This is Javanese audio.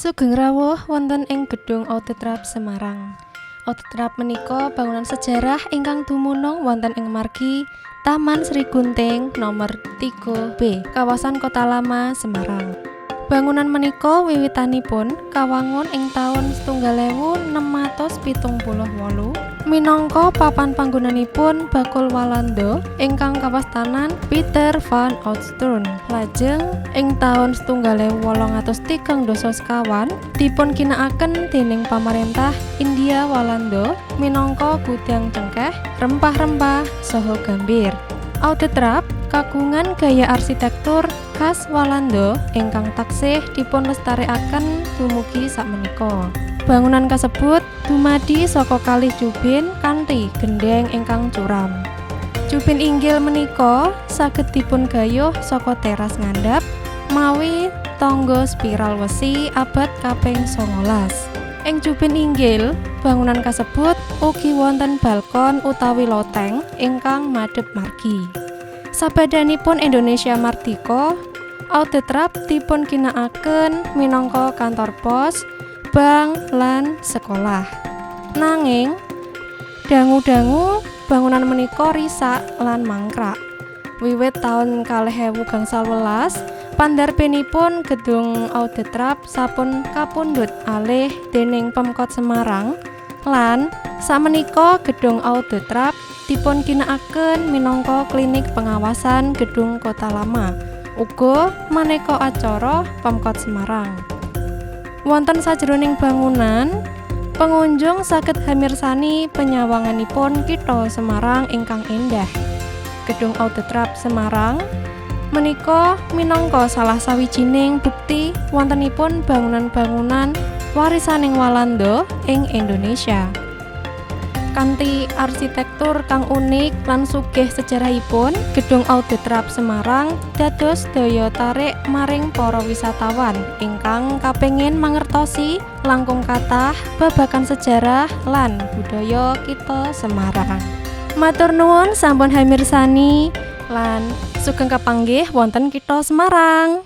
Sugeng rawuh wonten ing Gedung Oude Trap Semarang. Oude Trap menika bangunan sejarah ingkang dumunung wonten ing margi Taman Sri Gunting nomor 3B, kawasan Kota Lama, Semarang. Bangunan menika wiwitanipun kawangun ing taun 1678 minangka papan panggonanipun bakul Walanda ingkang kawastanan Pieter van Oudtshoorn. Lajeng ing taun 1834 dipun ginakaken dening pamarentah India Walanda minangka gudang cengkeh, rempah-rempah saha gambir. Oude Trap kagungan gaya arsitektur khas Walanda ingkang taksih dipun lestarekaken dumugi sakmenika. Bangunan kasebut dumadi saka kalih jubin kanthi gendheng ingkang curam. Jubin inggil menika saged dipun gayuh saka teras ngandhap mawi tangga spiral wesi abad kaping 19. Ing jubin inggil bangunan kasebut ugi wonten balkon utawi loteng ingkang madhep margi. Sabadanipun Indonesia mardika, Oude Trap dipun ginakaken minangka kantor pos, bank lan sekolah. Nanging dangu-dangu bangunan menika risak lan mangkrak. Wiwit taun 2011, pandarbenipun Gedung Oude Trap sampun kapundhut alih dening Pemkot Semarang lan sakmenika Gedung Oude Trap dipun ginakaken minangka klinik pengawasan Gedung Kota Lama, uga maneka acara Pemkot Semarang. Wonten sajroning bangunan, pengunjung saged hamirsani penyawanganipun kitha Semarang ingkang endah. Gedung Oude Trap Semarang menika minangka salah sawijining bukti wontenipun bangunan-bangunan warisaning Walanda ing Indonesia. Kanthi arsitektur kang unik lan sugih sejarahipun, Gedung Oude Trap Semarang dados daya tarik maring para wisatawan ingkang kapengin mangertosi langkung kathah babagan sejarah lan budaya kitha Semarang. Matur nuwun sampun hamirsani lan sugeng kapanggih wonten kitha Semarang.